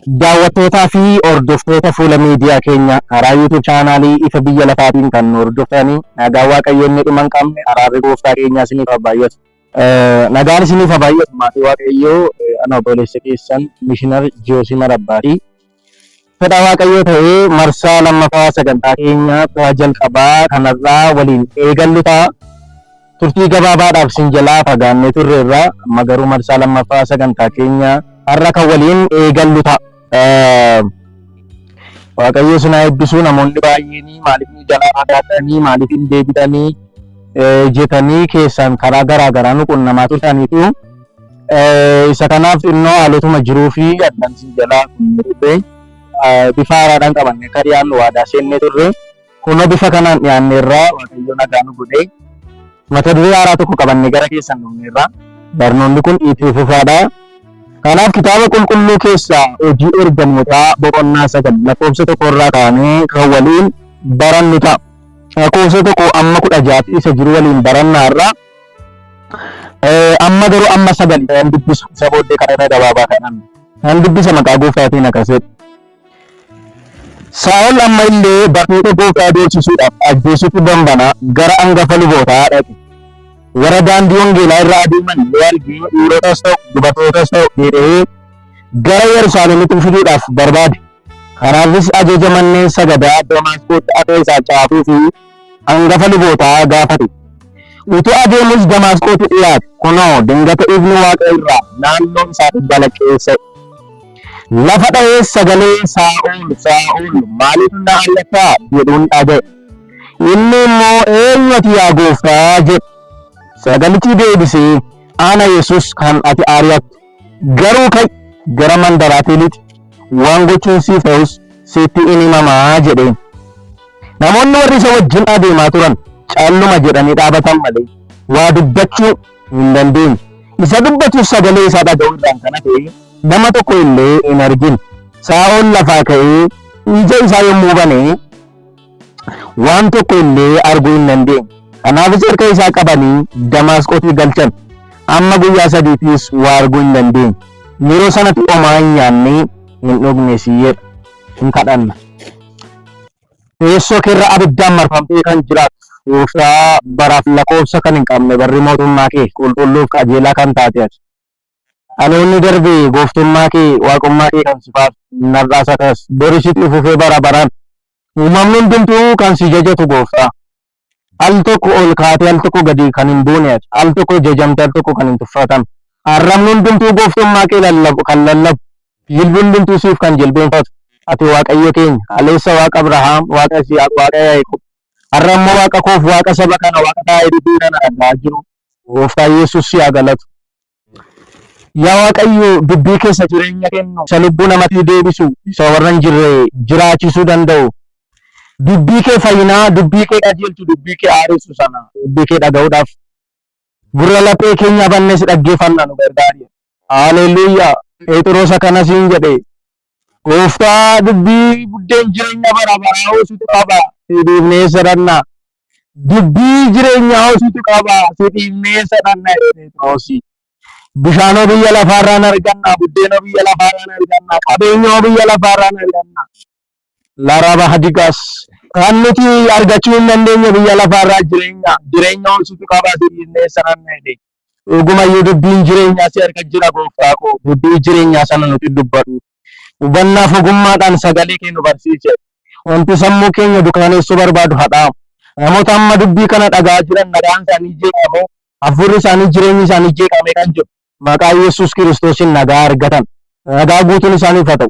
Daawwattootaa fi hordoftoota fuula miidiyaa keenya karaa YouTube chaanaalii Ifa Biyya Lafaatiin kan nu hordoftanii nagaan Waaqayyoo inni dhuma hin qabne araarri gooftaa keenyaa isiniif haa baay'atu. Nagaan isiniif haa baay'atu maatii Waaqayyoo ana obboleessa keessan Mishinar Joosii Marabbaati. Fedha Waaqayyoo ta'ee marsaa lammaffaa sagantaa keenya kutaa jalqabaa kanarraa waliin eegallu ta'a. Turtii gabaabaadhaaf sin jalaa fagaannee turreerra. Amma garuu marsaa lammaffaa sagantaa keenya har'a kan waliin eegallu ta'a. Waaqayyo isin haa eebbisu. Namoonni baay'een maaliif nu jalaa fagaatanii maaliif hin deebitanii jetanii keessan karaa garaa garaa nu qunnamaa turtaniitu. Isa kanaaf xinnoo haalotuma jiruu fi addaan isin jalaa kunnee turre. Bifa haaraadhaan qabannee akka dhiyaannu waadaa seennee turre. Kunoo bifa kanaan dhiyaanneerra Waaqayyo nagaa nu godhe. Mata duree haaraa tokko qabannee gara keessan dhufneerra. Barnoonni kun itti fufaadha. Kanaaf kitaaba qulqulluu keessaa hojii ergamootaa boqonnaa 9 lakkoofsa 1 irraa kaanee kan waliin barannu ta'a. Lakkoofsa 1 amma 16tti isa jiru waliin baranna har'a. Amma garuu amma 9 kan dubbisu isa booddee kadhata gabaabaa kanan kan dubbisa maqaa gooftaatiin akkas jedha. Saa'ol amma illee bartoota gooftaa doorsisuudhaaf ajjeesuutti dambana gara angafa lubootaa dhaqe. Warra daandii wangeelaa irra adeeman yoo argee dhiirotas ta'u dubartootas ta'u jedhee gara Yerusaalemitti fiduudhaaf barbaade. Kanaafis ajaja manneen sagadaa Damaasqootti akka isaa caafuu fi angafa lubootaa gaafate. Utuu adeemus Damaasqootti dhiyaate, kunoo dingata ifni waaqa irraa naannoo isaatti balaqqeessa'e. Lafa dha'ees sagalee Saa'ol, Saa'ol, maaliif na ari'attaa? jedhuun dhaga'e. Inni immoo eenyu ati yaa gooftaa jedhe. Sagalichi deebisee ana Yesus kan ati ari'attu. Garuu ka'i gara mandaraatti lixi, waan gochuun siif ta'us sitti in himamaa jedheen. Namoonni warri isa wajjin adeemaa turan calluma jedhanii dhaabatan malee waa dubbachuu hin dandeenye. Isa dubbatus sagalee isaa dhaga'uu irraan kan hafe nama tokko illee hin argine. Saa'ol lafaa ka'ee ija isaa yommuu bane waan tokko illee arguu hin dandeenye. Kanaafis harka isaa qabanii Damaasqootti galchan. Amma guyyaa sadiittis waa arguu hin dandeenye. Yeroo sanatti homaa hin nyaanne hin dhugnes jedha. Hin kadhanna. Teessoo keerra abiddaan marfamtee kan jiraattu gooftaa baraaf lakkoofsa kan hin qabne barri mootummaa kee qulqulluuf qajeelaa kan taate ati. Dhaloonni darbe gooftummaa kee waaqummaa kee kan si faarsu narraas akkas boris itti fufee bara baraan uumamni hundumtuu kan si jajatu gooftaa. Al tokko ol kaatee al tokko gadi kan hin buune ati al tokko jajamte al tokko kan hin tuffatamne. Arrabni hundumtuu gooftummaa kee lallabu kan lallabu jilbi hundumtuu siif kan jilbeenfatu ati Waaqayyo keenya kaleessa Waaqa Abrahaam Waaqa Yisihaaq Waaqa Yaaqoob har'a immoo Waaqa koof Waaqa saba kana Waaqa taa'ee dubbii kana dhaga'aa jiru gooftaa Yesuus si haa galatu. Yaa Waaqayyo dubbii keessa jireenya kennu isa lubbuu namatti deebisu isa warra hin jirre jiraachisuu danda'u dubbii kee fayyinaa dubbii kee qajeelchu dubbii kee haaressu sana dubbii kee dhaga'uudhaaf gurra laphee keenya bannee si dhaggeeffanna nu gargaari. Haleluuyaa. Phexros akkana siin jedhe gooftaa dubbii buddeen jireenya bara baraa hoositu qaba si dhiifnee sadhanna. Dubbii jireenyaa hoositu qaba si dhiifnee sadhanna jedhe Phexrosi. Bishaanoo biyya lafaarraan arganna, buddeenoo biyya lafaarraan arganna, qabeenyoo biyya lafaarraan arganna. Laraba hadigas kan nuti argachuu hin dandeenye biyya lafaarraa jireenya jireenya hoositu qaba si dhiifnee sadhanna jedhe. Dhugumayyuu dubbiin jireenyaa si harka jira gooftaa koo. Dubbii jireenyaa sana nuti dubbadhu. Hubannaaf ogummaadhaan sagalee kee nu barsiise. Wanti sammuu keenya dukkaneessuu barbaadu hadhaa'u. Namoota amma dubbii kana dhaga'aa jiran nagaan isaanii jeeqamee, hafuurri isaanii jireenyi isaanii jeeqamee kan jiru maqaa Yesuus Kiristoosiin nagaa argatan. Nagaa guutuun isaaniif haa ta'u.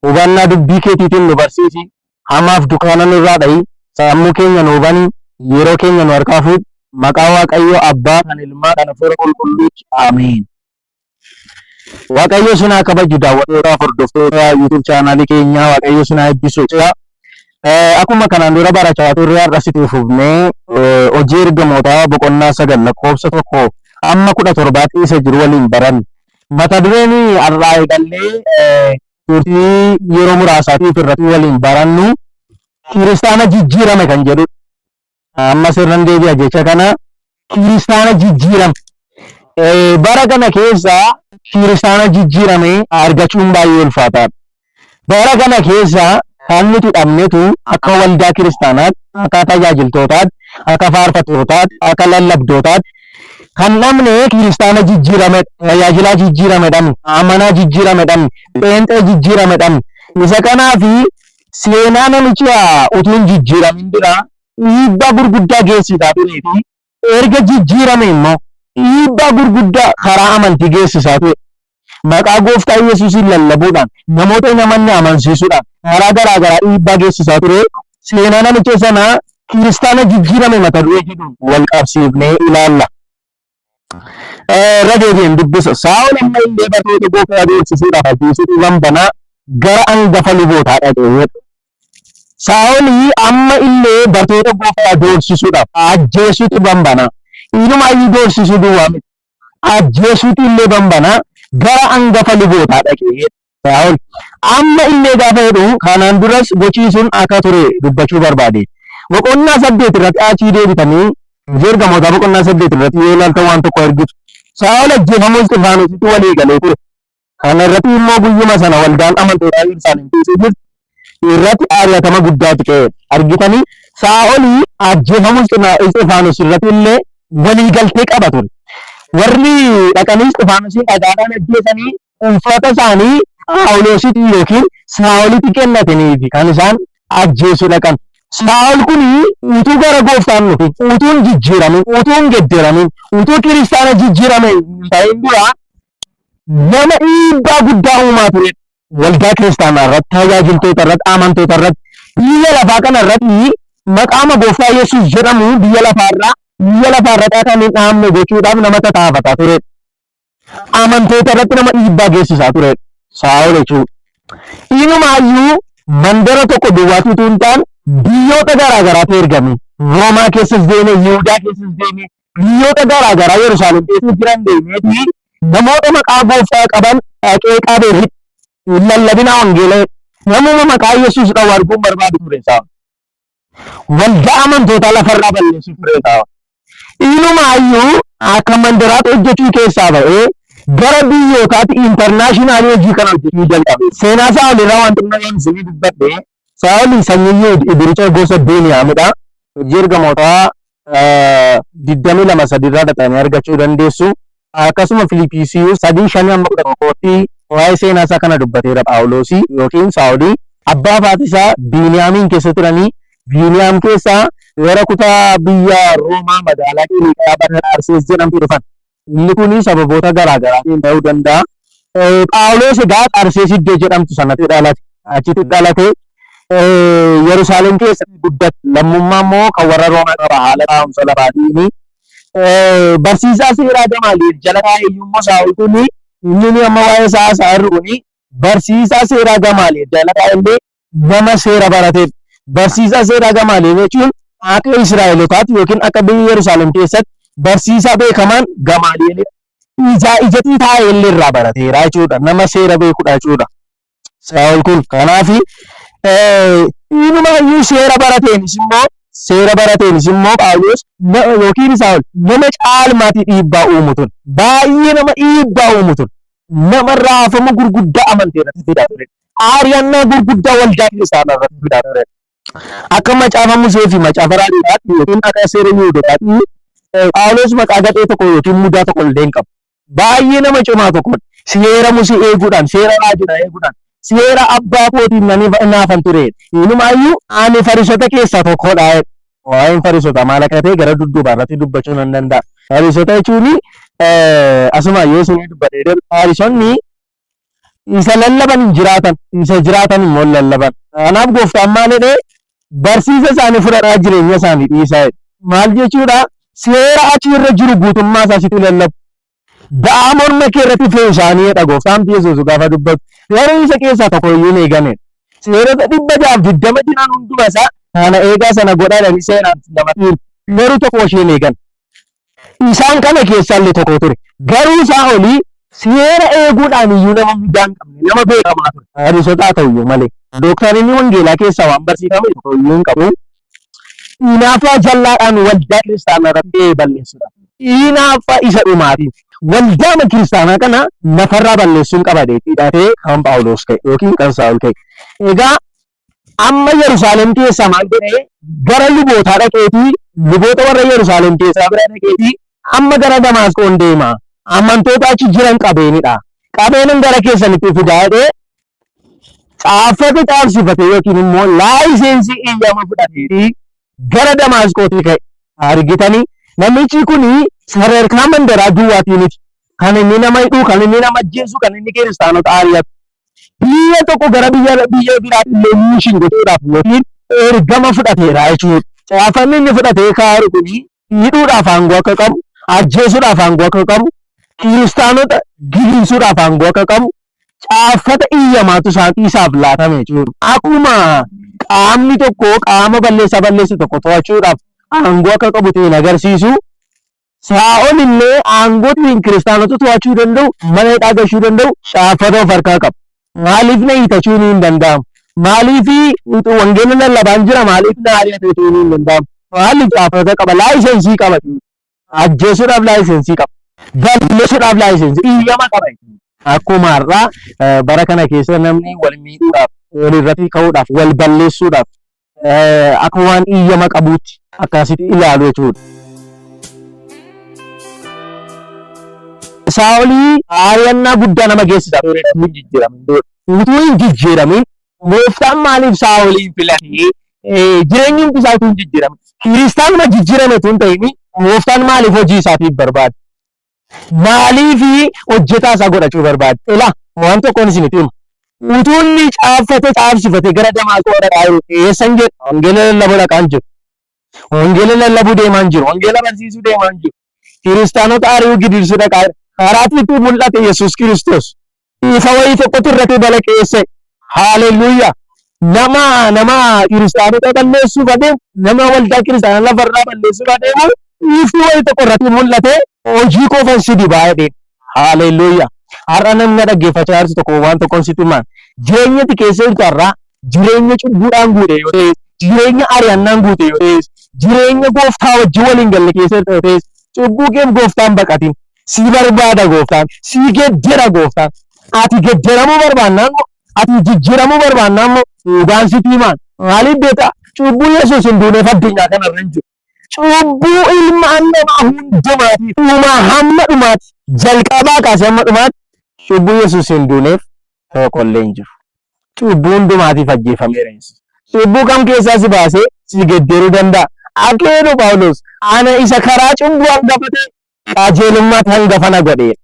Hubannaa dubbii keetiitiin nu barsiisi. Hamaaf dukaana nurraa dha'i. Sammuu keenya nuu bani. Yeroo keenya nu harkaa fuudhi. Maqaa Waaqayyo Abbaa kan Ilmaa kan Hafuura Qulqulluutti. Ameen. Waaqayyo isin haa kabaju daawwattootaaf hordoftoota YouTube chaanaalii keenyaa Waaqayyo isin haa eebbisu. Akkuma kanaan dura barachaa turre har'as itti fufnee hojii ergamootaa boqonnaa 9 lakkoofsa 1 amma 17tti isa jiru waliin baranna. Mata dureen har'aa eegallee turtii yeroo muraasaatiif irratti waliin barannu kiristaana jijjiirame kan jedhudha. Amma sirnan deebi'a jecha kana kiristaana jijjiirame. Bara kana keessa kiristaana jijjiirame argachuun baay'ee ulfaataadha. Bara kana keessa kan nuti dhabnetu akka waldaa kiristaanaatti, akka tajaajiltootaatti, akka faarfattootaatti, akka lallabdootaatti kan dhabne kiristaana jijjiirame, tajaajilaa jijjiirame dhabne, amanaa jijjiirame dhabne, pheenxee jijjiirame dhabne. Isa kanaafi seenaa namicha utuu hin jijjiiramin dura dhiibbaa gurguddaa geessisaa turee fi erga jijjiirame immoo dhiibbaa gurguddaa karaa amantii geessisaa ture. Maqaa gooftaa Yesuusiin lallabuudhaan namoota hin amanne amansiisuudhaan karaa garaa garaa dhiibbaa geessisaa ture. Seenaa namicha sanaa kiristaana jijjiirame mata duree jedhuun wal qabsiifnee ilaalla. Irra deebi'een dubbisa. Saa'ol amma illee bartoota gooftaa doorsisuudhaaf ajjeesuu lambanaa gara angafa lubootaa dhaqee jedha. Saa'oli amma illee bartoota gooftaa doorsisuudhaaf ajjeesuutu bambana. Inumaayyuu doorsisuu duwwaa miti. Ajjeesuutu illee bambana gara angafa lubootaa dhaqee. Saa'ol amma illee gaafa jedhu kanaan duras gochii sun akka ture dubbachuu barbaade. Boqonnaa 8 irratti achii deebitanii hojii ergamootaa boqonnaa 8 irratti yoo ilaaltan waan tokko argitu. Saa'ol ajjeefamuu Isxifaanositti walii galee ture. Kana irratti immoo guyyuma sana waldaan amantootaa Yerusaalem keessa jirtu irratti ari'atama guddaatu ka'e. Argitanii Saa'oli ajjeefamuu Isxifaanos irratti illee walii galtee qaba ture. Warri dhaqanii Isxifaanosiin dhagaadhaan ajjeesanii uffata isaanii Phaawulositti yookiin Saa'olitti kennataniifi kan isaan ajjeesuu dhaqan. Saa'ol kun utuu gara gooftaan dhufin, utuu hin jijjiiramin, utuu hin gedderamin, utuu kiristaana jijjiirame hin ta'in dura nama dhiibbaa guddaa uumaa ture. Waldaa kiristaanaa irratti, tajaajiltoota irratti, amantoota irratti, biyya lafaa kana irratti maqaama gooftaa Yesuus jedhamu biyya lafaa irratti akka hin dhaamne gochuudhaaf nama tataafataa ture. Amantoota irratti nama dhiibbaa geessisaa ture. Saa'ol jechuudha. Inumaayyuu mandara tokko duwwaatu utuu hin taane biyyoota garaa garaatti ergame. Roomaa keessas deeme, Yihudaa keessas deeme, biyyoota garaa garaa Yerusaalem keessa jiran deemeeti namoota maqaa gooftaa qaban dhaqee qabee hin lallabinaa wangeela. Namuma maqaa Yesuus dhawu arguun barbaadu ture Saa'ol. Waldaa amantootaa lafarraa balleessuu ture Saa'ol. Inumaayyuu akka mandaraatti hojjechuu keessaa ba'ee gara biyyootaatti international hojii kana hojjechuu jalqabe. Seenaa Saa'ol irraa wanti inni isinii dubbadhe Saa'ol sanyii Yihuud Ibricha gosa Beniyaamidha. Hojii ergamootaa 22 3 irraa dhaqxanii argachuu dandeessu. Akkasuma Filiippiisiyuus 3 5 hamma 11tti waa'ee seenaa isaa kana dubbateera Phaawuloosii yookiin Saa'olii. Abbaa fi haati isaa Biiniyaamiin keessa turanii Biiniyaam keessaa gara kutaa biyya Roomaa magaalaa Qiliiqiyaa bakka Xarsees jedhamtu dhufan. Inni kun sababoota garaa garaatiin ta'uu danda'a. Phaawulos egaa Xarsees iddoo jedhamtu sanatti dhalate. Achitti dhalate. Yerusaalem keessatti guddate. Lammummaa immoo kan warra Roomaa qaba haala taa'umsa lafaatiin. Barsiisaa seeraa Gamaali'eel jala taa'ee iyyuu immoo Saa'ol kun inni amma waa'ee isaa haasa'aa jirru kun barsiisaa seeraa Gamaali'eel jala taa'ee illee nama seera barateedha. Barsiisaa seeraa Gamaali'eel jechuun akka Israa'elotaatti yookiin akka biyya Yerusaalem keessatti barsiisaa beekamaan Gamaali'eelidha. Ijaa ijatii taa'ee illee irraa barateera jechuudha. Nama seera beekudha jechuudha. Saa'ol kun kanaaf inumaayyuu seera barateenis immoo Phaawulos yookiin Saa'ol nama caalmaatii dhiibbaa uumu ture. Baay'ee nama dhiibbaa uumu ture. Nama raafama gurguddaa amantii irratti fidaa ture. Aariyannaa gurguddaa waldaa kiristaanaa irratti fidaa ture. Akka macaafa Musee fi macaafa raajotaatti yookiin akka seera Yihuudotaatti Phaawulos maqaa gadhee tokko yookiin mudaa tokko illee hin qabu. Baay'ee nama cimaa tokkodha. Seera Musee eeguudhaan, seera raajotaa eeguudhaan, seera abbaa kootiin nan hinaafan ture. Inumaayyuu ani Fariisota keessaa tokkodha. Waa'een Fariisotaa maal akka ta'e gara dudduubaa irratti dubbachuu nan danda'a. Fariisota jechuun asuma yoo isinii dubbadhee darbe Fariisonni isa lallaban hin jiraatan, isa jiraatan immoo hin lallaban. Kanaaf gooftaan maal jedhee barsiisa isaanii fudhadhaa jireenya isaanii dhiisaa jedhe. Maal jechuudha? Seera achi irra jiru guutummaa isaa sitti lallabu. Ba'aa morma kee irratti fe'u isaanii jedha gooftaan Yesuus gaafa dubbatu. Garuu isa keessaa tokko iyyuu hin eegane. Seerota 620 jiran hunduma isaa kana eegaa sana godhaa jedhanii seeraan namatti himu. Garuu tokko ishee hin eegan. Isaan kana keessaa illee tokko ture. Garuu Saa'olii seera eeguudhaan iyyuu nama mudaa hin qabne, nama beekamaa ture. Fariisota haa ta'u iyyuu malee. Dooktarinni wangeelaa keessaa waan barsiifame tokko iyyuu hin qabu. Hinaaffaa jallaadhaan waldaa kiristaanaa irratti ga'ee balleessuudha. Hinaaffaa isa dhumaatiin waldaama kiristaanaa kana lafarraa balleessuun qaba jedhee kan Phaawulos ka'e yookiin kan Saa'ol ka'e. Egaa amma Yerusaalem keessaa maal godhee gara lubootaa dhaqeetii luboota warra Yerusaalem keessaa bira dhaqeetii amma gara Damaasqoon deema. Amantoota achi jiran qabeenidha. Qabeenin gara keessanitti fidaa jedhee caaffata caabsifate yookiin immoo laayiseensii eeyyama fudhateetii gara Damaasqootti ka'e. Argitanii namichi kun sadarkaa mandaraa duwwaatii miti. Kan inni nama hidhuu, kan inni nama ajjeesu, kan inni kiristaanota ari'atu. Biyya tokko gara biyya biyya biraatti illee mishin gochuudhaaf yookiin ergama fudhateera jechuudha. Caaffanni inni fudhatee kaa'u kun hidhuudhaaf aangoo akka qabu, ajjeesuudhaaf aangoo akka qabu, kiristaanota gidirsuu aangoo akka qabu, caaffata iyyamaatu isaan isaaf laatame jechuudha. Akkuma qaamni tokko qaama balleessaa balleessu tokko to'achuudhaaf aangoo akka qabu ittiin agarsiisu, Saa'ol illee aangoo ittiin kiristaanota to'achuu danda'u, mana hidhaa gashuu danda'u caaffata of harkaa qaba. Maaliif na hiitachuun hin danda'amu? Maaliif wangeela lallabaan jira? Maaliif na ari'achuun hin danda'amu? Maaliif caaffata qaba? Laayisensii qaba. Ajjeesuudhaaf laayisensii qaba. Balleessuudhaaf laayisensii iyyama qaba. Akkuma har'aa bara kana keessa namni wal miidhuudhaaf, wal irratti ka'uudhaaf, wal balleessuudhaaf akka waan iyyama qabuutti akkasitti ilaalu jechuudha. Saa'olii ari'annaa guddaa nama geessisaa ture utuu hin jijjiiramin dura. Utuu hin jijjiiramin gooftaan maaliif Saa'oliin filatee jireenyi hundi isaa utuu hin jijjiiramin kiristaanuma jijjiirame utuu hin ta'in gooftaan maaliif hojii isaatiif barbaade? Maaliif hojjetaa isaa godhachuu barbaade? Ilaa waan tokkoon isinitti hima. Utuu inni caaffate caabsifate gara Damaasqoo dhaqaa jiru eessan jedhu wangeela lallabuu dhaqaa hin jiru. Wangeela lallabuu deemaa hin jiru. Wangeela barsiisuu deemaa hin jiru. Kiristaanota ari'uu gidirsuu dhaqaa jira. Karaatti itti mul'ate Yesuus Kiristoos. Ifa wayii tokkotu irratti balaqqeesse. Haaleluyyaa. Nama nama kiristaanota balleessuuf adeemu, nama waldaa kiristaanaa lafarraa balleessuuf adeemu, ifni wayii tokko irratti mul'ate hojii koofan si dibaa jedheen. Haaleluyyaa. Har'a namni na dhaggeeffachaa jirtu tokko waan tokkoon sitti himaan. Jireenya ati keessa jirtu har'aa jireenya cubbuudhaan guute yoo ta'es, jireenya ari'annaan guute yoo ta'es, jireenya gooftaa wajjin waliin galle keessa jirta yoo ta'es, cubbuu keef gooftaan baqatin. Si barbaada gooftaan, si geddera gooftaan. Ati gedderamuu barbaannaan immoo, ati jijjiiramuu barbaannaan immoo dhugaan sitti himaan. Maaliif beektaa? Cubbuu Yesuus hin duuneef addunyaa kanarra hin jiru. Cubbuu ilmaan namaa hundumaatiif dhumaa hamma dhumaatti jalqabaa kaasee hamma dhumaatti cubbuu Yesuus hin duuneef tokkollee hin jiru. Cubbuu hundumaatiif ajjeefameera Yesuus. Cubbuu kam keessaa si baasee si geddeeruu danda'a? Akka jedhu Phaawulos, ana isa karaa cubbuu hangafa ta'e qajeelummaatti hangafa na godheera.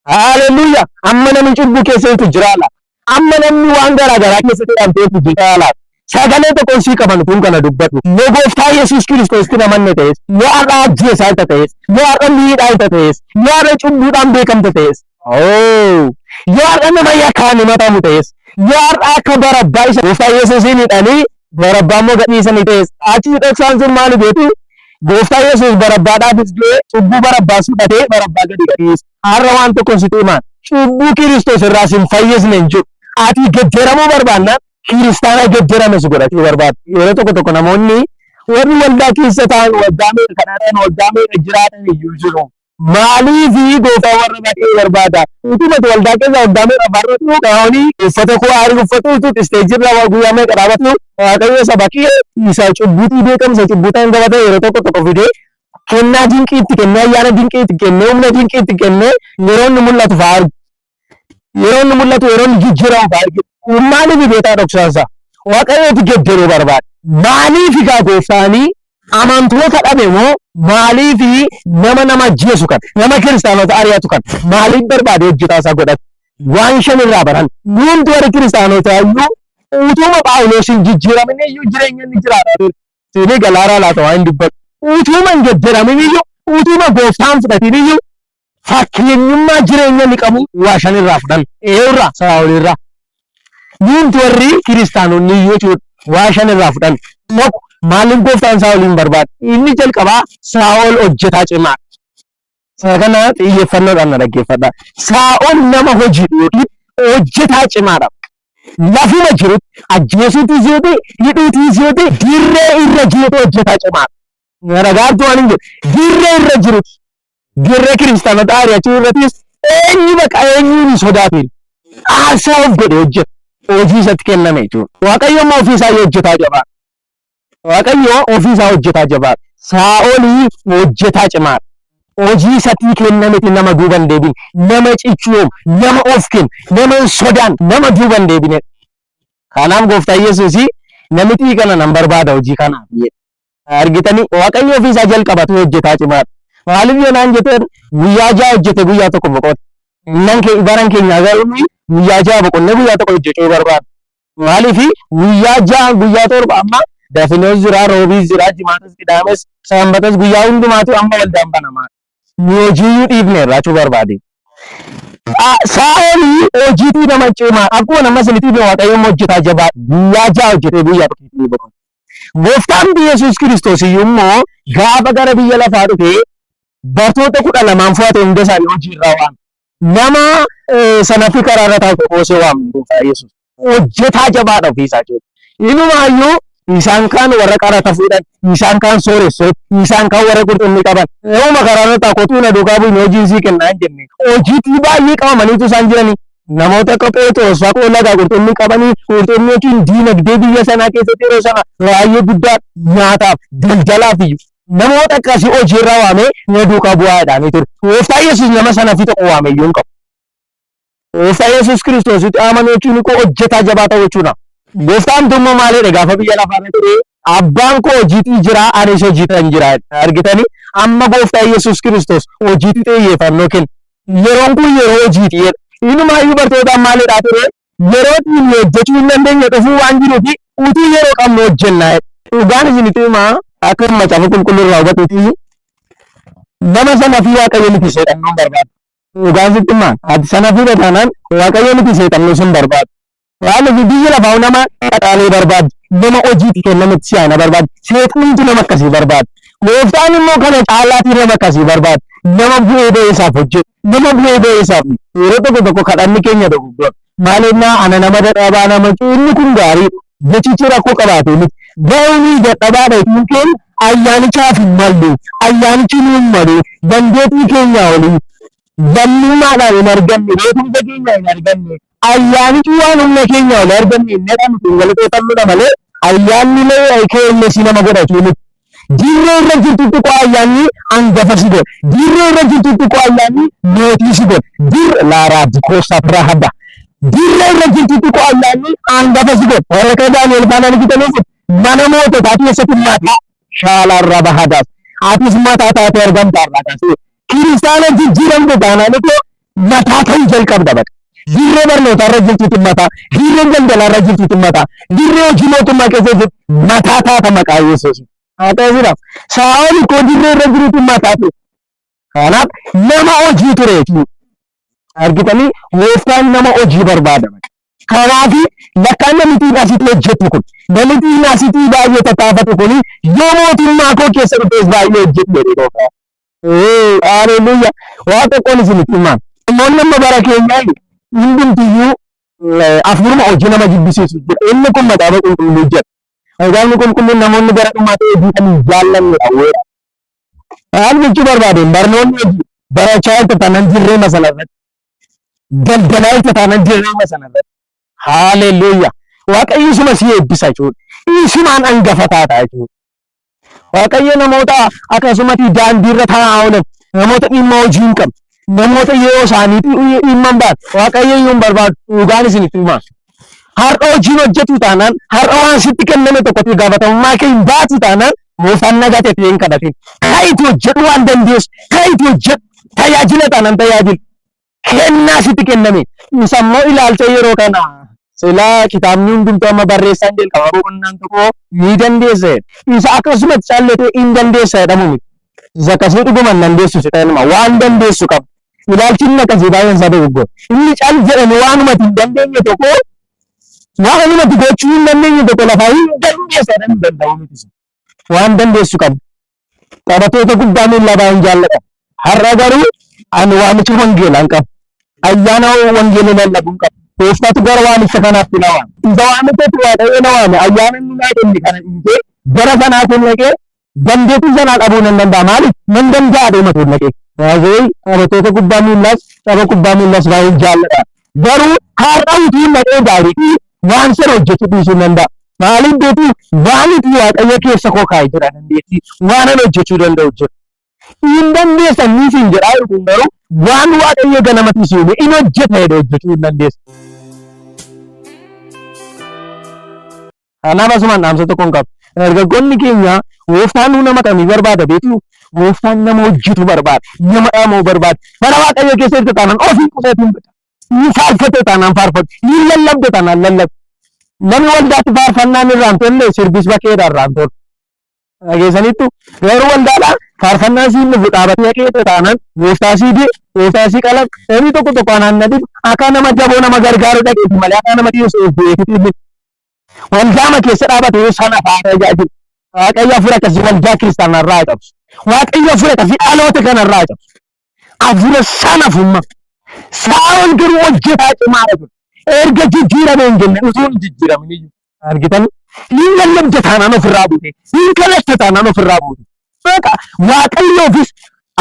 Haaleluyyaa! Amma namni cubbuu keessa jirtu jiraa laata? Amma namni waan garaa garaa keessatti hidhamteetu jiraa laata? Sagalee tokkoon sii qaban utuun kana dubbadhu. Yoo gooftaa Yesuus Kiristoositti hin amanne ta'es, yoo har'a ajjeesaa jirta ta'es, yoo har'a miidhaa jirta ta'es, yoo har'a cubbuudhaan beekamta ta'es, oo, yoo har'a nama yakkaan himatamu ta'es, yoo har'a akka Barabbaa isa gooftaa Yesuusiin hidhanii Barabbaa immoo gadhiisanii ta'es, achii dhoksaan sun maali beektu? Gooftaa Yesuus Barabbaadhaafis du'ee cubbuu Barabbaas fudhatee Barabbaa gadi gadhiise. Har'a waan tokkoon sitti himaan. Cubbuu Kiristoos irraa sin fayyisne hin jiru. Ati gedderamuu barbaannaan kiristaana gedderame si godhachuu barbaada. Yeroo tokko tokko namoonni warri waldaa keessa ta'an waggaa meeqa kadhatan waggaa meeqa jiraatan iyyuu jiru. Maaliif gooftaa warra baay'ee barbaada? Utumati waldaa keessa waggaa meeqa baratu gaa'onii uffata koo aarii uffatu utuu isteejirra guyyaa meeqa dhaabatu Waaqayyo saba kee isa cubbuutii beekamu isa cubbuutaan gabata yeroo tokko tokko fidee kennaa dinqii itti kennee ayyaana dinqii itti kennee humna dinqii itti kennee yeroo inni mul'atu fa'aa argu. Yeroo inni mul'atu yeroo inni jijjiiramu fa'aa argina. Maaliif beekaa dhoksaansaa? Waaqayyooti gedderuu barbaada. Maaliif egaa gooftaanii amantoota dhabe moo maaliif nama nama ajjeesu kan nama kiristaanota ari'atu kan maaliif barbaade hojjetaa isaa godhate? Waan shan irraa baran. Nuumti warri kiristaanotaa iyyuu utuma Phaawulos hin jijjiiramin iyyuu jireenya inni jiraataa ture. Siinii galaaraa laata waan hin dubbatu. Utuma hin gedderamin iyyuu utuma gooftaan fudhatin iyyuu fakkeenyummaa jireenya inni qabu waa shan irraa fudhan. Eewurraa Saa'ol irraa. Nuumti warri kiristaanonni iyyuu jechuudha waa shan irraa fudhan. Tokko maaliif gooftaan Saa'oliin barbaade? Inni jalqabaa Saa'ol hojjetaa cimaa. Isa kana xiyyeeffannoodhaan na dhaggeeffadha. Saa'ol nama hojii yookiin hojjetaa cimaadha. Lafuma jirutti ajjeesuutis yoo ta'e hidhuutis yoo ta'e dirree irra jirutti hojjetaa cimaadha. Na dhagaartu waan hin jedhu. Dirree irra jirutti dirree kiristaanota ari'achuu irrattis eenyu baqa eenyuun hin sodaatin. Aarsaa of godhe hojjeta. Hojii isatti kenname jechuudha. Waaqayyo immoo ofii isaa hojjetaa jabaa. Waaqayyo ofii isaa hojjetaa jabaa. Saa'olii hojjetaa cimaa. Hojii isatii kennametti nama duuba hin deebine, nama cichuum, nama of kennu, nama hin sodaan, nama duuba hin deebine. Kanaaf gooftaa Yesuus namitii kana nan barbaada hojii kanaaf jedhe. Argitanii Waaqayyo ofii isaa jalqabatu hojjetaa cimaadha. Maaliif yoo naan jettan guyyaa ja'a hojjete guyyaa tokko boqote. Nan kee baran keenya garuu nuyi guyyaa ja'a boqonnee guyyaa tokko hojjechuu barbaada. Maaliif guyyaa ja'a guyyaa torba amma dafinoos jira, roobiis jira, jimaatas, qidaames, sanbatas guyyaa hundumaatu amma waldaan banamaa. Nu hojiiyyuu dhiifne irraachuu barbaade. Saa'olii hojiitii nama cimaa akkuma nama isinitti hime Waaqayyo immoo hojjetaa jabaa guyyaa ja'a hojjetee guyyaa tokko boqote. Gooftaan Yesuus Kiristoos iyyuu immoo gaafa gara biyya lafaa dhufee bartoota 12n fo'ate hunda isaanii hojii irraa waame. Nama sanafi karaa irra taa'u tokko osoo waame gooftaa Yesuus. Hojjetaa jabaadha ofii isaa jechuudha. Inumaayyuu isaan kaan warra qarata fuudhan, isaan kaan sooressoo, isaan kaan warra qurxummii qaban. Nama karaa irra taa'u kotuu na duukaa bu'i hojiin sii kennaa hin jenne. Hojiitii baay'ee qabamaniitu isaan jiranii. Namoota akka Pheexroos fa'aa qoolla irraa qurxummii qabanii qurxummii jechuun diinagdee biyya sanaa keessatti yeroo sana baay'ee guddaa nyaataaf daldalaaf iyyuu namoota akkasii hojii irraa waamee na duukaa bu'aa jedhaanii ture. Gooftaa Yesuus nama sana fi tokko waame iyyuu hin qabu. Gooftaa Yesuus Kiristoositti amanuu jechuun koo hojjetaa jabaa ta'uu jechuudha. Gooftaan immoo maal jedhe gaafa biyya lafaa irra ture abbaan koo hojiitii jira anis hojiitan jira argitanii amma gooftaa Yesuus Kiristoos hojiitti xiyyeeffannoo kenna. Yeroon kun yeroo hojiiti jedha. Inumaayyuu bartootaan maal jedhaa ture? Yeroo nuyi hojjechuu hin dandeenye dhufuu waan jiruufi utuu yeroo qabnu hojjennaa jedha. Dhugaan isinitti himaa akka macaafa qulqulluu irraa hubatutti nama sana fi Waaqayyo miti seexannoon barbaadu. Dhugaan sitti himaa ati sana fi taanaan Waaqayyo miti seexannoo sun barbaadu. Maaliif biyyi lafaa nama qaxaalee barbaaddi, nama hojiitti kennametti si'aana barbaaddi, seexanumtu nama akkasii barbaada. Gooftaan immoo kana caalaatii nama akkasii barbaada. Nama bu'ee ba'ee isaaf hojjetu, nama bu'ee ba'ee isaaf yeroo tokko tokko kadhanni keenya dogoggora. Maaliif ana nama dadhabaa nama inni kun gaarii jechichi rakkoo qabaatee miti. Garuu nuyi dadhabaadha jechuun keenya ayyaanichaaf hin mallu, ayyaanichi nu hin malu, dandeettii keenyaa olii lammummaadhaan hin arganne, beekumsa keenya hin arganne, ayyaanichi waan humna keenya ol arganne hin jedhamu kun galateeffannudha malee ayyaanni keenya si nama godhachuu miti. Dirree irra jirtutti koo ayyaanni hangafa si godha. Dirree irra jirtutti koo ayyaanni mootii si godha. Dirre laaraa dikoosaa birahada. Dirree irra jirtutti koo ayyaanni hangafa si godha. Warra akka Daani'el faana argitaniif mana moototaa keessatti mataa shaalaan rabahadaas. Atis mataa taatee argamta irraa kaasee. Kiristaana jijjiiramte taanaan koo mataa ta'uu jalqabda baqa. Dirree barnootaa irra jirtutti mataa, dirree daldalaa irra jirtutti mataa, dirree hojii mootummaa keessa jirtu mataa taata maqaa Yesuus. Haa ta'u Saa'ol koo dirree irra jirutti mataa ture. Kanaaf nama hojii ture jechuudha. Argitanii gooftaan nama hojii barbaada. Kanaaf lakkaan namitiin asitti hojjetu kun namitiin asitti baay'ee tattaafatu kun yoo mootummaa koo keessa dhufes baay'ee hojjetu jedhee gooftaan. Haleluuyaa. Waa tokkoon isinitti himaa. Namoonni amma bara keenyaa hundumtiyyuu afuruma hojii nama jibbisiisu jira. Inni kun macaafa qulqulluu jedha. Macaafni qulqulluun namoonni gara dhumaatti hojii kan hin jaallanne dhawweedha. Maal jechuu barbaadeen barnoonni hojii barachaa jirta taanaan jirreema sana irratti daldalaa jirta taanaan jirreema sana irratti. Haleluuyaa. Waaqayyo isuma si eebbisa jechuudha. Isumaan hangafa taata jechuudha. Waaqayyo namoota akkasumatti daandii irra taa'aa oolan, namoota dhimma hojii hin qabne, namoota yeroo isaanii dhimma hin baane, Waaqayyo iyyuu hin barbaadu. Dhugaan isinitti hima. Har'a hojiin hojjetu taanaan, har'a waan sitti kenname tokkotti gaafatamummaa kee hin baatu taanaan, gooftaan nagaa ta'e hin kadhatin. Ka'iitii hojjedhu waan dandeessu, ka'iitii hojjedhu. Tajaajila taanaan tajaajila. Kennaa sitti kenname. Isa immoo ilaalcha yeroo kana silaa kitaabni hundumtuu amma barreessaan jalqaba boqonnaan tokko ni dandeessa jedha. Isa akkasumatti calletee hin dandeessa jedhamu miti. Isa akkasii dhuguma hin dandeessu si ta'e waan dandeessu qaba. Ilaalchi inni akkasii baay'een isaa dogoggora. Inni cal jedhame waanumati hin dandeenye tokko waanumati gochuu hin dandeenye tokko lafaa hin dandeessa jedhamu hin danda'u miti. Waan dandeessu qabda. Taphattoota kubbaa miillaa baay'een jaalladha. Har'a garuu ani waamicha wangeelaa hin qabu. Ayyaana wangeela lallabuu hin qabu. Gooftaatu gara waamicha kanaatti na waame. Isa waamichatti Waaqayyo na waame. Ayyaana inni naa kenne kana dhiisee gara sanaatiin dhaqee dandeettii sanaa dhabuu nan danda'a. Maaliif? Nan danda'a dhuma dhaqee. Baay'ee taphattoota kubbaa miillaas tapha kubbaa miillaas baay'een jaalladha. Garuu har'a utuu dhaqee daawwitii Waan sana hojjechuu dhiisuu hin danda'a. Maaliif beektu waan itti Waaqayyo keessa koo kaa'ee jira dandeettii waan ani hojjechuu danda'u jira. Hin dandeessan ni siin jedhaa jiru kun garuu waan Waaqayyo ganamatti si uume in hojjeta jedhe hojjechuu hin dandeessu. Kanaaf asumaan dhaamsa tokkoon qaba. Dargaggoonni keenya gooftaan nu nama kamii barbaada beektu? Gooftaan nama hojjetu barbaada. Nama dhaama'u barbaada. Bara Waaqayyo keessa jirtu taanaan ofii qusatiin bada. Ni faarfatte taanaan faarfadhu. Ni lallabde taanaan lallabi. Namni waldaatti faarfannaan irraa hin tolle sirbis bakkeedha irraa hin tolu. Dhageessaniittu garuu waldaadhaa faarfannaan siin dhufu dhaabatee keessa taanaan gooftaa sii du'e gooftaa sii qalan namni tokko tokko anaan na dhibu akka nama jaboo nama gargaaru dhageessu malee akka nama dhiyeessu of beekutu hin waldaama keessa dhaabate yoo sana faa tajaajilu. Waaqayyo hafuura akkasii waldaa kiristaanaa irraa haa cabsu. Waaqayyo hafuura akkasii dhaloota kana irraa haa cabsu. Hafuura sanafummaa. Saa'ol garuu hojjetaa cimaadha ture. Erga jijjiirame hin jenne utuu hin jijjiiramin iyyuu. Argitanii? Hin lallabda taanaan ofirraa buute. Hin kadhatta taanaan ofirraa buute. Beekaa Waaqayyoofis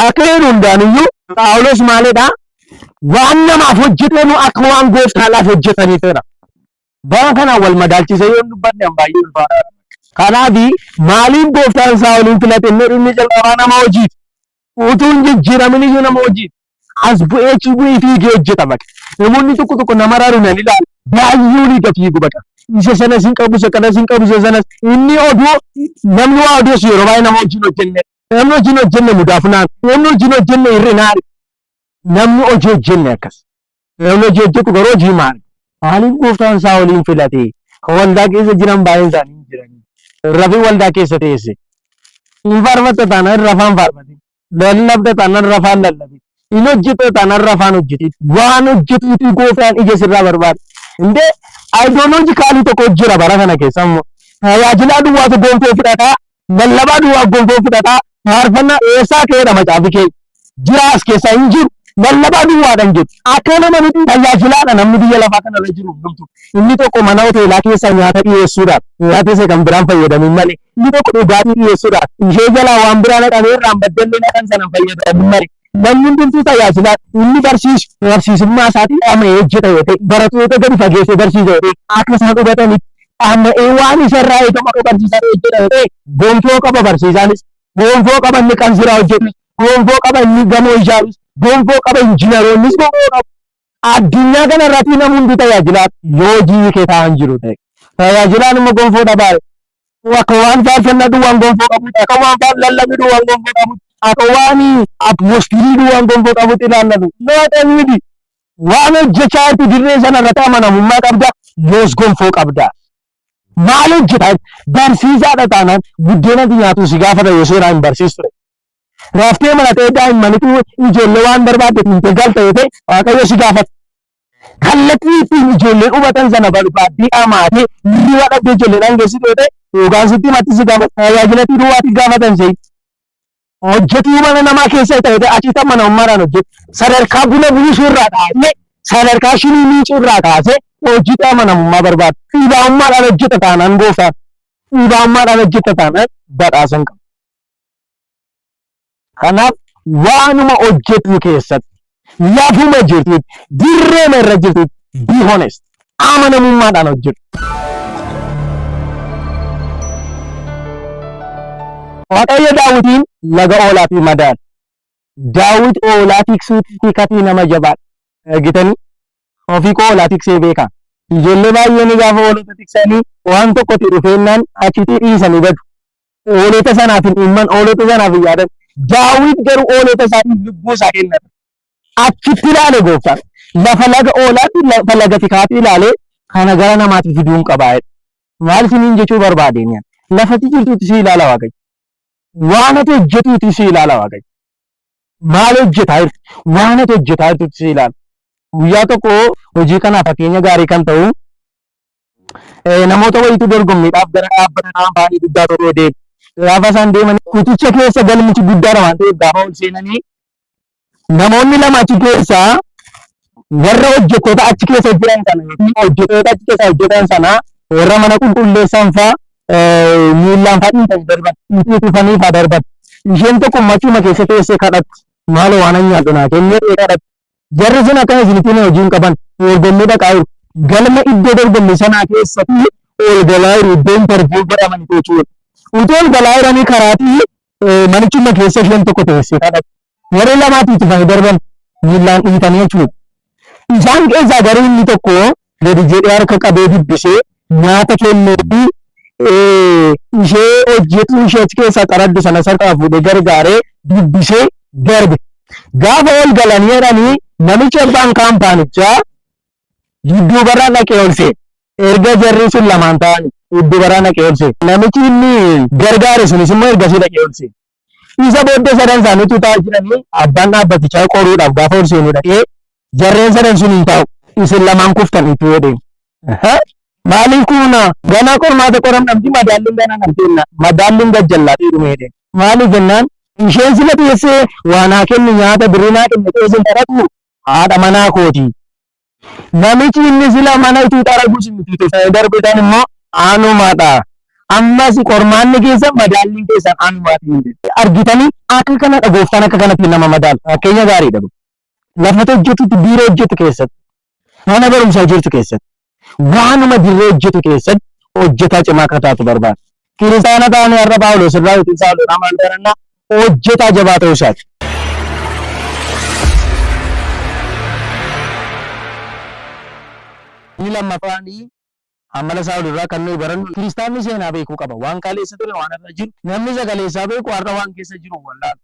akka hin hundaan iyyuu Phaawulos maalidha? Waan namaaf hojjetanu akka waan gooftaadhaaf hojjetaniitidha. Bara kanaan wal madaalchisee yoon dubbadhe an baay'ee ulfaataadha. Kanaaf maaliif gooftaan Saa'oliin filate inni inni jalqabaa nama hojiiti. Utuu hin jijjiiramin iyyuu nama hojiiti. As bu'ee achi bu'ee fiigee hojjeta baqa. Namoonni tokko tokko nama raru nan ilaala. Baay'ee olii gad fiigu baqa. Isa sanas hin qabu, isa kanas hin qabu, isa sanas. Inni oduu namni waa odeessu yeroo baay'ee nama hojiin hojjenne. Namni hojiin hojjenne mudaa funaan. Namni hojiin hojjenne hir'inaan. Namni hojii hojjenne akkas. Namni hojii hojjetu garuu hojii maali? Maaliif gooftaan Saa'oliin filate? Kan waldaa keessa jiran baay'een isaanii hin jiran. Rafii waldaa keessa teesse. Hin faarfatta taanaan rafaan faarfatin. Lallabda taanaan rafaan lallabin. Hin hojjeta taanaan rafaan hojjetin. Waan hojjetuutu gooftaan ija sirraa barbaada. Indee ayidooloojikaalii tokko jira bara kana keessa immoo. Tajaajilaa duwwaatu gonfoo fudhataa, lallabaa duwwaa gonfoo fudhataa, Faarfannaa eessaa ka'eedha macaafi keenya? Jira as keessaa hin jiru. Lallabaa duwwaadha hin jedhu. Akka nama miti tajaajilaadha namni biyya lafaa kanarra jiru hundumtu. Inni tokko mana hoteelaa keessaa nyaata dhiyeessuudhaaf nyaata isa kan biraan fayyadamin malee. Inni tokko dhugaatii dhiyeessuudhaaf ishee jalaa waan biraa naqamee irraan baddallee naqan sana hin fayyadamin malee. Namni hundumtuu tajaajilaadha. Inni barsiisu barsiisummaa isaatiin dhama'ee hojjeta yoo ta'e barattoota gadi fageessee barsiisa yoo ta'e akka isaan hubatanitti dhama'ee waan isarraa eegamu akka barsiisaan hojjeta yoo ta'e gonfoo qaba barsiisaanis, gonfoo qaba inni qansiraa hojjetus, gonfoo qaba inni gamoo ijaarus, gonfoo qaba injinaroonnis gonfoo qabu. Addunyaa kana irratti namni hundi tajaajilaa yoo hojii kee taa'an jiru ta'e. Tajaajilaan immoo gonfoo dhabaa. Akka waan faarfannaa duwwaan gonfoo qabutti, akka waan faar lallabni duwwaan gonfoo qabutti, akka waan apostilii duwwaan gonfoo qabutti ilaallatu. Waaqan miti. Waan hojjechaa jirtu dirree sana irratti amanamummaa qabda, yoos gonfoo qabda. Maal hojjetaa jirta? Barsiisaadha taanaan buddeena ati nyaatu si gaafata yoo seeraan hin barsiistu ta'e. Raftee maratee daa'immanitu ijoollee waan barbaadde ittiin galta yoo ta'e Waaqayyo si gaafata. Kallattii ittiin ijoolleen hubatan sana barbaaddee amaatee hirriba dhabdee ijoolleedhaan geessitu yoo ta'e yookaan sitti himatti si gaafata. Tajaajila duwwaatti gaafatan se'i. Hojjetuu mana namaa keessa ta'e ta'e achitti amanamummaadhaan hojjetu. Sadarkaa buna buusuu irraa kaasee sadarkaa shinii miicuu irraa kaasee hojiitti amanamummaa barbaada. Dhiibaa'ummaadhaan hojjeta taanaan gooftaan. Dhiibaa'ummaadhaan hojjeta taanaan badhaasa hin qabu. Kanaaf waanuma hojjetu keessatti lafuma jirtutti dirreema irra jirtutti be honest amanamummaadhaan hojjedhu. Waaqayyo Daawitiin laga oolaatii madaale. Daawit oolaa tiksuutti tikatii nama jabaadha. Argitanii? Ofii koo oolaa tiksee beeka. Ijoollee baay'een gaafa hoolota tiksanii waan tokkotti dhufeennaan achitti dhiisanii badu. Hoolota sanaaf hin dhimman, hoolota sanaaf hin yaadan. Daawit garuu hoolota isaatiif lubbuu isaa kennata. Achitti ilaale gooftaan. Lafa laga oolaatti, lafa laga tikaatti ilaale kana gara namaatti fiduun qabaa jedhe. Maal isiniin jechuu barbaadeen yan? Lafati jirtuutti si ilaala Waaqayyo. Waan ati hojjetuutti si ilaala Waaqayyo. Maal hojjetaa jirtu? Waan ati hojjetaa jirtuutti si ilaala. Guyyaa tokko hojii kanaaf fakkeenya gaarii kan ta'u namoota wayiitu dorgommiidhaaf gara dhaabbata kaampaanii guddaa tokko deemu. Gaafa isaan deeman kuticha keessa galmichi guddaadha waan ta'eef gaafa ol seenanii namoonni lama achi keessaa warra hojjettoota achi keessa jiran sana yookiin hojjettoota achi keessa hojjetan sana warra mana qulqulleessan faa miillaan faa dhiitanii darban dhiitanii faa darban. Isheen tokko machuma keessa teessee kadhatti maaloo waan an nyaadhu naa kenni jedhee kadhatti. Jarri sun akkana isinitti hojii hin qaban dorgommii dhaqaa jiru. Galma iddoo dorgommii sanaa keessatti ol galaa jiru iddoo interview godhaman jechuudha. Utuu ol galaa jiranii karaatii manichuma keessa isheen tokko teessee kadhatti. Warri lamaatu itti darban miillaan dhiitanii jechuudha. Isaan keessaa garuu inni tokko gadi jedhee harka qabee dubbisee nyaata kenneefi ishee hojjetu ishee achi keessaa xaraddu sana harkaa fuudhee gargaaree dubbisee darbe. Gaafa ol galanii jedhanii namichi abbaan kaampaanichaa dudduubarraa dhaqee ol seene. Erga jarri sun lamaan ta'anii dudduubarraa dhaqee ol seene. Namichi inni gargaare sunis immoo ergasii dhaqee ol seene. Isa booddee sadan isaaniitu taa'aa jiranii abbaan dhaabbatichaa qoruudhaaf gaafa ol seenu dhaqee jarreen sadan sun hin taa'u. Isin lamaan kuftan itti jedheen. Maaliif kuuna ganaa qormaata qoramnamti madaalliin ganaa namteenna madaalliin gajjallaa dhume jedheen. Maaliif jennaan isheen sila teessee waa naa kenni nyaata birrii naa kenni teessee kadhatu haadha manaa kooti. Namichi inni sila mana ituu xaragus miti sana darbitan immoo anumadha. Ammas qormaanni keessan madaalliin keessan anumaati. Argitanii akka kanadha gooftaan akka kanatti nama madaala. Fakkeenya gaariidha. Lafa hojjetutti biiroo hojjetu keessatti mana barumsaa jirtu keessatti waanuma dirree hojjetu keessatti hojjetaa cimaa akka taatu barbaada. Kiristaana taanee har'a Phaawulos irraa yookiin Saawol irraa maal barannaa? Hojjetaa jabaa ta'uu isaati. Inni lammaffaan amala Saawol irraa kan nuyi barannu kiristaanni seenaa beekuu qaba. Waan kaleessa ture waan har'a jiru. Namni isa kaleessaa beeku har'a waan keessa jiru wallaalu.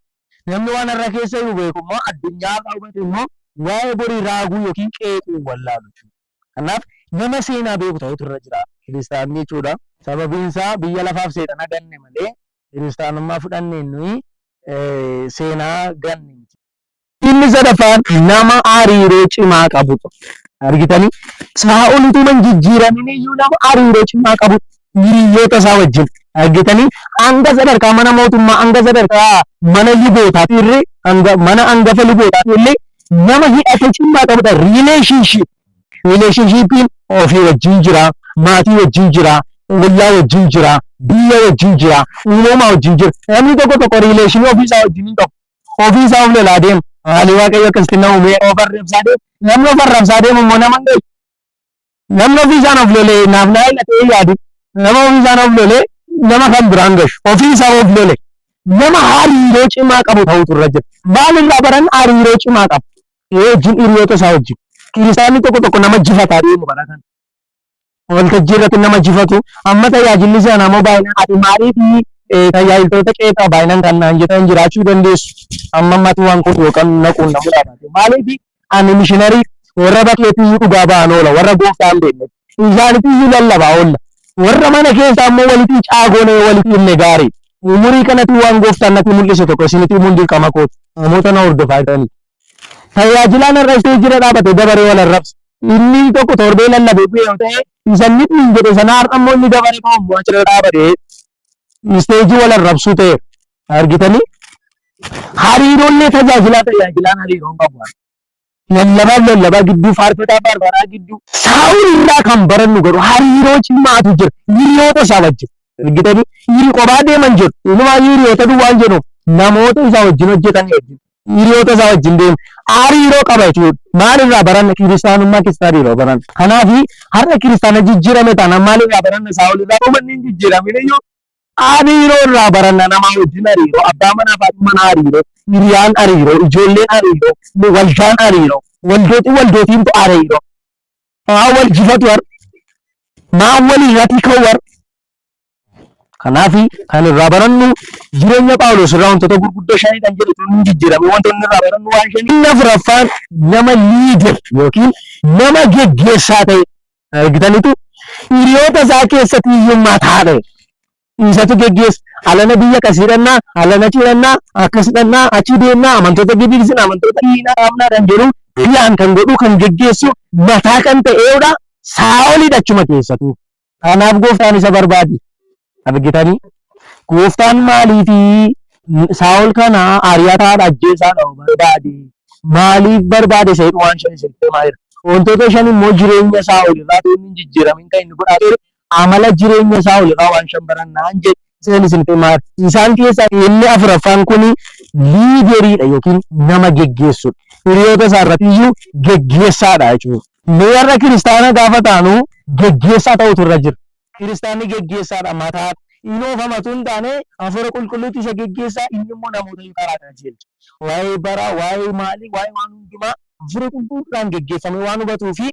Namni waan har'a keessa jiru beeku immoo addunyaa har'a hubate immoo waa'ee borii raaguu yookiin qeequu wallaalu jechuudha. Kanaaf nama seenaa beeku ta'utu irra jira kiristaanni jechuudha. Sababiin isaa biyya lafaaf seexana ganne malee kiristaanummaa fudhanneen nuyi seenaa ganne miti. Inni sadaffaan nama hariiroo cimaa qabudha. Argitanii? Saa'ol utuma hin jijjiiramin iyyuu nama hariiroo cimaa qabu hiriyoota isaa wajjin. Argitanii? Hanga sadarkaa mana mootummaa, hanga sadarkaa mana lubootaatti illee, hanga mana hangafa lubootaatti illee nama hidhata cimaa qabudha. Relationship. Relationshippiin ofii wajjin jira, maatii wajjin jira, ollaa wajjin jira, biyya wajjin jira, uumamaa wajjin jira. Namni tokko tokko relationii ofii isaa wajjin hin qabu. Ofii isaa of lolaa deema. Haalli Waaqayyo akkasitti na uumee of arrabsaa deema. Namni of arrabsaa deemu immoo nama hin gahu. Namni ofii isaan of lolee naaf naa hidhatee yaadu. Nama ofii isaan of lolee nama kan biraan gashu. Ofii isaa of lole. Nama hariiroo cimaa qabu ta'utu irra jira. Maalirraa baran hariiroo cimaa qabu. Wajjin hiriyoota isaa wajjin. Kiristaanni tokko tokko nama jifataa deemu bara kana. Waltajjii irratti nama jifatu. Amma tajaajilli sana ammoo baay'inaan ati maaliif tajaajiltoota qeeqaa baay'inaan kan naan jedhan jiraachuu dandeessu. Amma ammatti waan kun yookaan naquun namuu dhaabate. Maaliif ani mishinarii warra bakkeetti iyyuu dhugaa ba'an oola warra gooftaa hin beekne. Isaanitti iyyuu lallabaa oolla. Warra mana keessaa immoo walitti caagoonee walitti himne gaarii. Umurii kanatti waan gooftaan natti mul'ise tokko isinitti himuun dirqama kooti. Namoota na hordofaa jiranii. Tajaajilaan har'a isteejii irra dhaabate dabaree wal arrabsa. Inni tokko torbee lallabee bu'e yoo ta'e, isa inni ittiin jedhe sana har'a immoo inni dabaree ka'u immoo achirra dhaabatee isteejii wal arrabsuu ta'eera. Argitanii? Hariiroollee tajaajilaa tajaajilaan hariiroo hin qabu. Lallabaaf lallabaa gidduu, faarfataa faarfataa gidduu. Saa'ol irraa kan barannu garuu hariiroo cimaatu jira. Hiriyoota isaa wajjin. Argitanii? Hiri kophaa deeman jedhu. Inumaayyuu hiriyoota duwwaan jedhu namoota isaa wajjin hojjetan wajjin. Hiriyoota isaa wajjin deemu. Hariiroo qaba jechuudha. Maal irraa baranna? Kiristaanummaa keessatti hariiroo baranna. Kanaaf har'a kiristaana jijjiirame taanaan maal irraa baranna? Saa'ol irraa dhumanni hin jijjiiramin iyyuu hariiroo irraa baranna. Namaa wajjin hariiroo, abbaa manaa fi haadha manaa hariiroo, hiriyaan hariiroo, ijoolleen hariiroo, waldaan hariiroo, waldootii waldootiintu hariiroo. Maa wal jifatu har'a? Maa wal irratti ka'u har'a? Kanaaf kan irraa barannu jireenya Phaawulos irraa wantoota gurguddoo shanii kan jedhu tun hin jijjiirame wantoonni irraa barannu waan shanii. Inni afuraffaan nama liider yookiin nama geggeessaa ta'e argitanitu hiriyoota isaa keessatti iyyuu mataa ta'e. Isatu geggeessa. Alana biyya kasii dhannaa, alana achi dhannaa, akkas dhannaa, achi deemnaa, amantoota gidirsina, amantoota dhiinaa dhaabnaa kan jedhu biyyaan kan godhu kan geggeessu mataa kan ta'eedha. Saa'olidha achuma keessatu. Kanaaf gooftaan isa barbaade. Argitanii? Gooftaan maaliifi Saa'ol kana ari'ataadha ajjeesaadha barbaade? Maaliif barbaade isa jedhu waan shan isinitti himaa jira. Wantoota shan immoo jireenya Saa'ol irraa utuu inni hin jijjiiramin kan inni godhaa ture amala jireenya Saa'ol irraa waan shan barannaan jedhe isin isinitti himaa jira. Isaan keessaa inni afuraffaan kun liideriidha yookiin nama geggeessudha. Hiriyoota isaa irratti iyyuu geggeessaadha jechuudha. Nuyi har'a kiristaana gaafa taanu geggeessaa ta'utu irra jira. Kiristaanni geggeessaadha mataa hin oofamatu hin taane hafuura qulqulluutu isa geggeessaa inni immoo namoota karaa qajeelcha. Waa'ee baraa, waa'ee maalii, waa'ee waan hundumaa hafuura qulqulluudhaan geggeeffamee waan hubatuu fi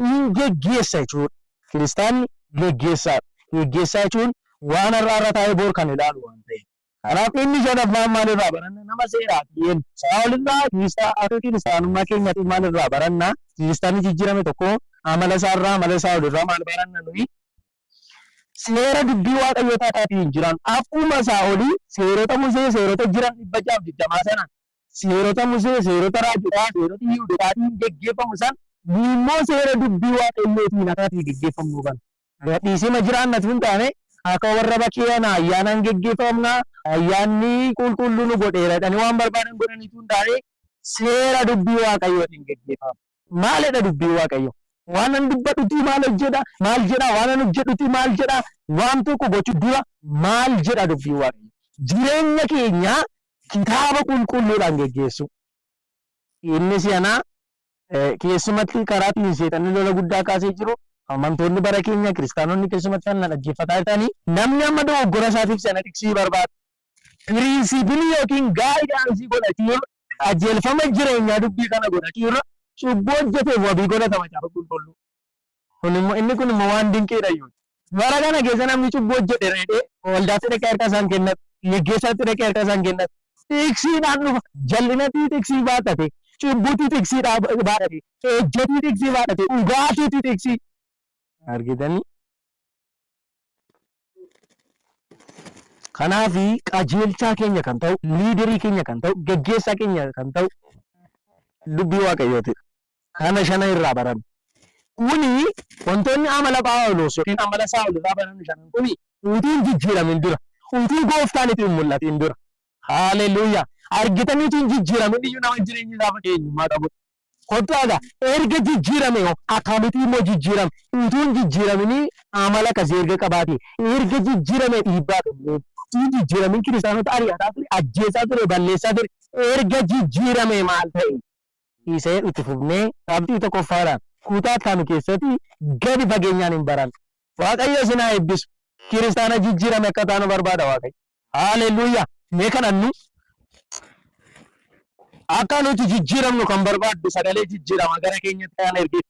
hin geggeessa jechuudha. Kiristaanni geggeessaadha. Geggeessaa jechuun waan har'a irra taa'ee bor kan ilaalu waan ta'eef. Kanaaf inni shanaffaan maalirraa baranna? Nama seeraati jenna. Saa'ol irraa kiristaa akka kiristaanummaa keenyaatti maalirraa baranna? Kiristaanni jijjiirame tokko amala isaarraa amala Saa'ol irraa maal baranna nuyi? Seera dubbii Waaqayyoo taataatii hin jiran. Akkuma Saa'olii seerota Musee seerota jiran 620 sana seerota Musee seerota raajotaa seerota Yihuudotaatiin geggeeffamu san nu immoo seera dubbii Waaqayyootiin akka geggeeffamnu kan Gadhiisima jiraanna utuu hin taane, akka warra bakkee ana ayyaanaan geggeeffamna, ayyaanni qulqulluu nu godheera jedhanii waan barbaadan godhanii utuu hin taane, seera dubbii Waaqayyootiin geggeeffamna. Maalidha dubbiin Waaqayyoo? Waan an dubbadhutti maal hojjedha? Maal jedha? Waan an hojjedhutti maal jedha? Waan tokko gochuu dura maal jedha dubbiin Waaqayyoo? Jireenya keenya kitaaba qulqulluudhaan geggeessuu. Inni si'anaa Keessumatti karaa ittiin seexanni lola guddaa kaasee jiru amantoonni bara keenya kiristaanonni keessumatti kan na dhaggeeffataa jirtanii namni amma dogoggora isaatiif sana tiksii barbaada. Piriinsiipilii yookiin gaayidaansii godhachuu irra qajeelfama jireenyaa dubbii kana godhachuu irra cubbuu hojjeteef wabii godhata macaafa qulqulluu. Kun immoo inni kun immoo waan dinqiidha iyyuu. Bara kana keessa namni cubbuu hojjedheera jedhee waldaatti dhaqee harka isaan kennatu, geggeessaatti dhaqee harka isaan kennatu. Xiqsiidhaan dhufa. Jal'inatii xiqsii baadhate, cubbuutii xiqsii baadhate, ejjatii xiqsii baadhate, dhugaatiitii xiqsii. Argitanii? Kanaaf qajeelchaa keenya kan ta'u, liiderii keenya kan ta'u, geggeessaa keenya kan ta'u dubbii Waaqayyootidha. Kana shana irraa baranna. Kuni wantoonni amala Phaawulos yookiin amala Saa'ol irraa barannu shanan kuni utuu hin jijjiiramin dura, utuu gooftaan itti hin mul'atin dura. Haaleluuyaa! Argitanii utuu hin jijjiiramin iyyuu nama jireenyi isaa fakkeenyummaa qabudha. Kottaa egaa erga jijjiirame hoo akkamitti immoo jijjiirame? Utuu hin jijjiiraminii amala akkasii erga qabaate, erga jijjiirame dhiibbaa kennee, utuu hin jijjiiramin kiristaanota ari'ataa ture, ajjeesaa ture, balleessaa ture, erga jijjiirame maal ta'e? Isa jedhu itti fufnee qabxii tokkoffaadhaan kutaa itti aanu keessatti gadi fageenyaan hin baranna. Waaqayyo isin haa eebbisu. Kiristaana jijjiirame akka taanu barbaada Waaqayyo. Haaleluyyaa! Mee kadhannu. Akka nuti jijjiiramnu kan barbaaddu sagalee jijjiiramaa gara keenyatti kan ergite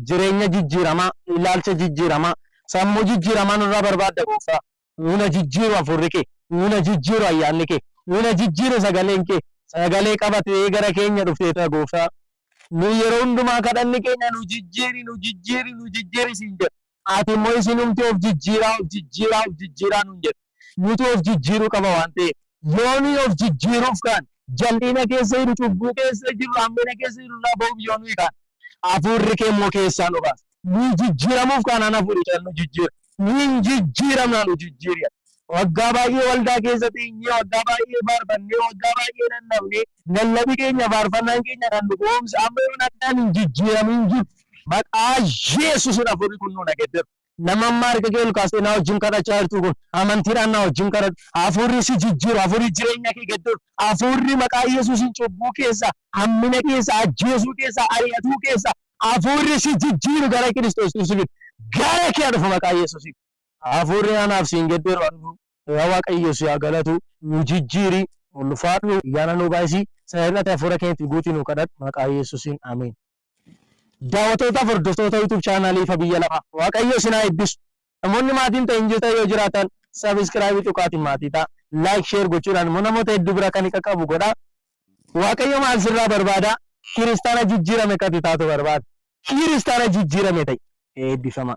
jireenya jijjiiramaa, ilaalcha jijjiiramaa, sammuu jijjiiramaa nurraa barbaadda gooftaa. Nuna jijjiiru hafuurri kee, nuna jijjiiru ayyaanni kee, nuna jijjiiru sagaleen kee, sagalee qabatee gara keenya dhufteetta gooftaa. Nu yeroo hundumaa kadhanni keenya nu jijjiiri, nu jijjiiri, nu jijjiiri siin jedha. Ati immoo isinumti of jijjiiraa, of jijjiiraa, of jijjiiraa nuun jedha. Nutu of jijjiiruu qaba waan ta'eef. Yoo nuyi of jijjiiruuf kaan jal'ina keessa jiru, cubbuu keessa jirru, hammina keessa jirru irraa ba'uuf yoo nuyi kaan hafuurri kee immoo keessaa nu baasa. Nuyi jijjiiramuuf kaanaan hafuurichaan nu jijjiira. Nuyi hin jijjiiramnaa nu jijjiiri. Waggaa baay'ee waldaa keessa teenyee, waggaa baay'ee faarfannee, waggaa baay'ee lallabnee, lallabi keenya faarfannaan keenya kan nu goomse amma yoon akkaan hin jijjiiramin jiru. Maqaa Yesuusiin hafuurri kun nu na geddaru. Nama amma harka kee ol kaastee na wajjin kadhachaa jirtu kun amantiidhaan na wajjin kadhadhu. Hafuurri si jijjiiru, hafuurri jireenya kee geddaru, hafuurri maqaa Yesuusiin cubbuu keessa, hammina keessa, ajjeesuu keessa, ari'atuu keessa, hafuurri si jijjiiru gara Kiristoos si fidu. Gara kee haa dhufu maqaa Yesuusiin. Hafuurri anaaf siin geddeeru haa dhufu. Yaa Waaqayyo si haa galatu, nu jijjiiri, ulfaadhu, ayyaana nuu baay'isi, sana irratti hafuura keetiin guutii nuu kadhadhu maqaa Yesuusiin ameen. Daawwattootaaf hordoftoota YouTube chaanaalii Ifa Biyya Lafaa Waaqayyo isin haa eebbisu. Namoonni maatii hin ta'in jirtan yoo jiraatan subscribe tuqaatiin maatii ta'a. Like share gochuudhaan immoo namoota hedduu bira kan qaqqabu godha. Waaqayyo maal sirraa barbaada? Kiristaana jijjiirame akka ati taatu barbaada. Kiristaana jijjiirame ta'i. Eebbifamaa.